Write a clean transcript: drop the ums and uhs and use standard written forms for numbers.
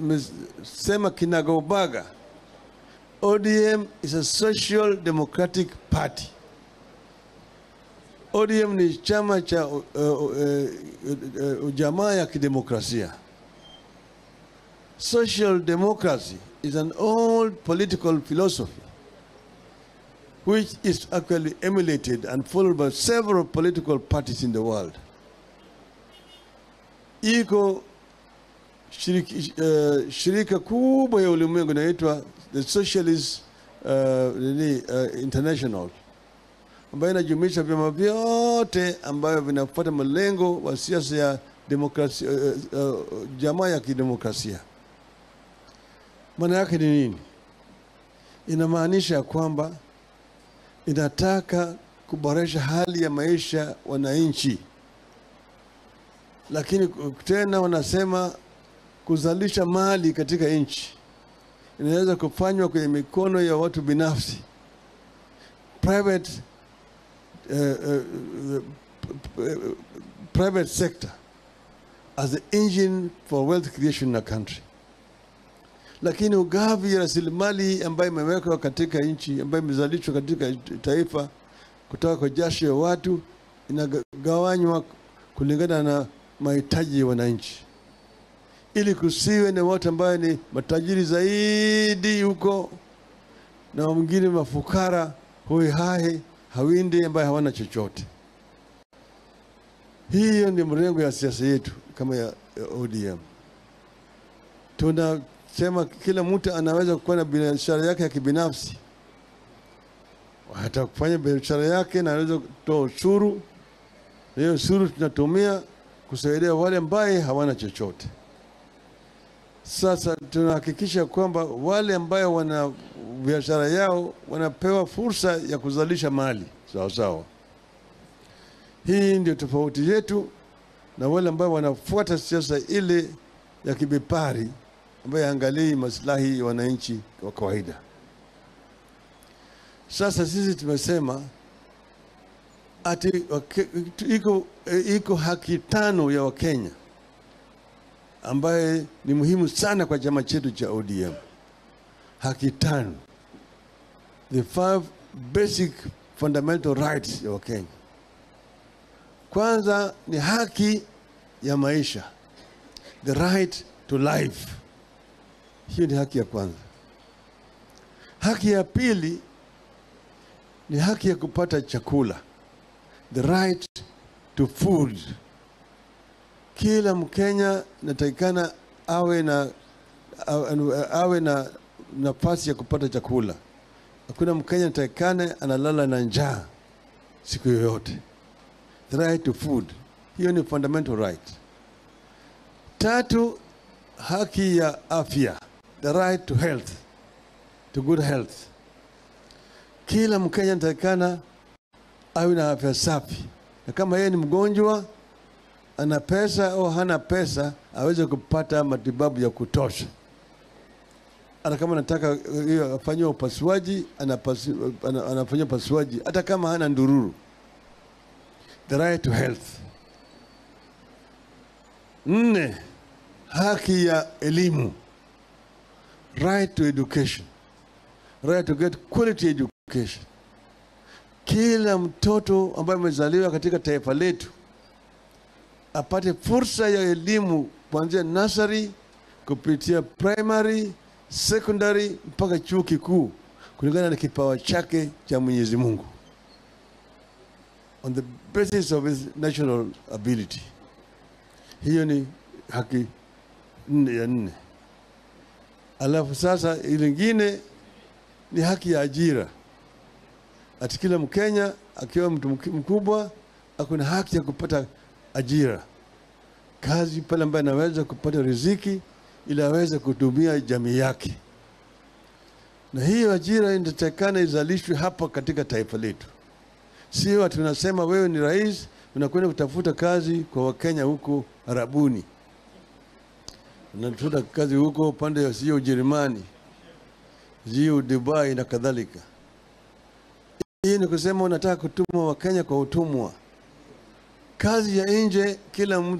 Nimesema kinagaubaga, ODM is a social democratic party. ODM ni chama cha ujamaa ya kidemokrasia. Social democracy is an old political philosophy which is actually emulated and followed by several political parties in the world. Iko shirika kubwa ya ulimwengu inaitwa the Socialist International, ambayo inajumuisha vyama vyote ambayo vinafuata malengo wa siasa ya demokrasia, jamaa ya kidemokrasia. Maana yake ni nini? Inamaanisha kwamba inataka kuboresha hali ya maisha wananchi, lakini tena wanasema kuzalisha mali katika nchi inaweza kufanywa kwenye mikono ya watu binafsi, private sector as the engine for wealth creation in a country. Lakini ugavi ya rasilimali ambayo imewekwa katika nchi, ambayo imezalishwa katika taifa kutoka kwa jasho ya watu, inagawanywa kulingana na mahitaji ya wananchi, ili kusiwe na watu ambao ni matajiri zaidi huko na wengine mafukara hoihahe hawinde ambaye hawana chochote. Hiyo ni mrengo ya siasa yetu kama ya ODM. Tunasema kila mtu anaweza kuwa na biashara yake ya kibinafsi, hata kufanya biashara yake na anaweza kutoa ushuru, na hiyo ushuru tunatumia kusaidia wale ambaye hawana chochote. Sasa tunahakikisha kwamba wale ambayo wana biashara yao wanapewa fursa ya kuzalisha mali sawa sawa. Hii ndio tofauti yetu na wale ambao wanafuata siasa ile ya kibepari ambayo haangalii maslahi ya wananchi wa kawaida. Sasa sisi tumesema ati iko haki tano ya Wakenya ambaye ni muhimu sana kwa chama chetu cha ODM. Haki tano, the 5 basic fundamental rights ya Wakenya. Kwanza ni haki ya maisha, the right to life. Hiyo ni haki ya kwanza. Haki ya pili ni haki ya kupata chakula, the right to food. Kila Mkenya natakikana awe na nafasi ya kupata chakula. Hakuna Mkenya natakikana analala na njaa siku yoyote. The right to food, hiyo ni fundamental right. Tatu, haki ya afya, the right to health, to good health. Kila Mkenya natakikana awe na afya safi, na kama yeye ni mgonjwa, ana pesa au hana pesa, aweze kupata matibabu ya kutosha. Hata kama anataka afanyiwe upasuaji, anafanywa upasuaji hata kama hana ndururu. The right to health. Nne, haki ya elimu, right to education, right to get quality education. Kila mtoto ambaye amezaliwa katika taifa letu apate fursa ya elimu kuanzia nursery kupitia primary, secondary mpaka chuo kikuu kulingana na kipawa chake cha Mwenyezi Mungu, on the basis of his national ability. Hiyo ni haki ya nne. Alafu sasa lingine ni haki ya ajira. Ati kila Mkenya akiwa mtu mkubwa akuna haki ya kupata ajira, kazi pale ambaye anaweza kupata riziki ili aweze kutumia jamii yake. Na hiyo ajira inatakikana izalishwe hapa katika taifa letu. Sio tunasema wewe ni rais unakwenda kutafuta kazi kwa Wakenya huko Arabuni, unatafuta kazi huko upande wa sio Ujerumani, sio Dubai na kadhalika. Hii ni kusema unataka kutuma Wakenya kwa utumwa. Kazi ya nje kila mtu